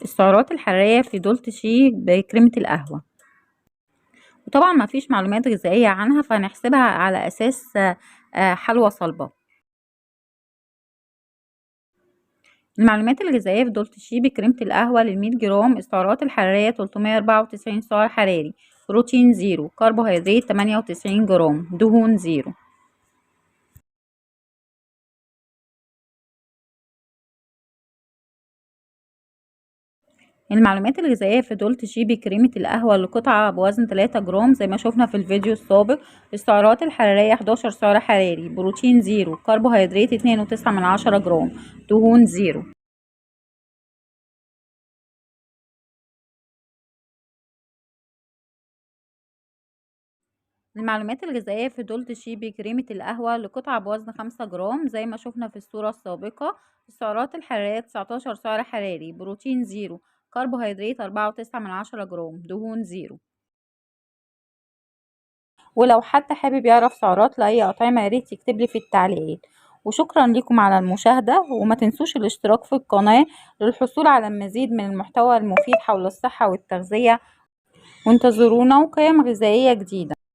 السعرات الحرارية في دولتشي بكريمة القهوة، وطبعا ما فيش معلومات غذائية عنها، فهنحسبها على أساس حلوى صلبة. المعلومات الغذائية في دولتشي بكريمة القهوة للمية جرام: السعرات الحرارية 394 سعر حراري، بروتين 0، كربوهيدرات 98 جرام، دهون 0. المعلومات الغذائية في دولتشي بكريمة القهوة لقطعة بوزن 3 جرام زي ما شفنا في الفيديو السابق: السعرات الحرارية 11 سعر حراري، بروتين 0، كربوهيدرات 2.9 جرام، دهون 0. المعلومات الغذائية في دولتشي بكريمة القهوة لقطعة بوزن 5 جرام زي ما شفنا في الصورة السابقة: السعرات الحرارية 19 سعر حراري، بروتين 0، كربوهيدرات 4.9 جرام، دهون 0. ولو حد حابب يعرف سعرات لأي أطعمة ياريت يكتب لي في التعليقات. وشكرا لكم على المشاهدة، وما تنسوش الاشتراك في القناة للحصول على المزيد من المحتوى المفيد حول الصحة والتغذية، وانتظرونا وقيم غذائية جديدة.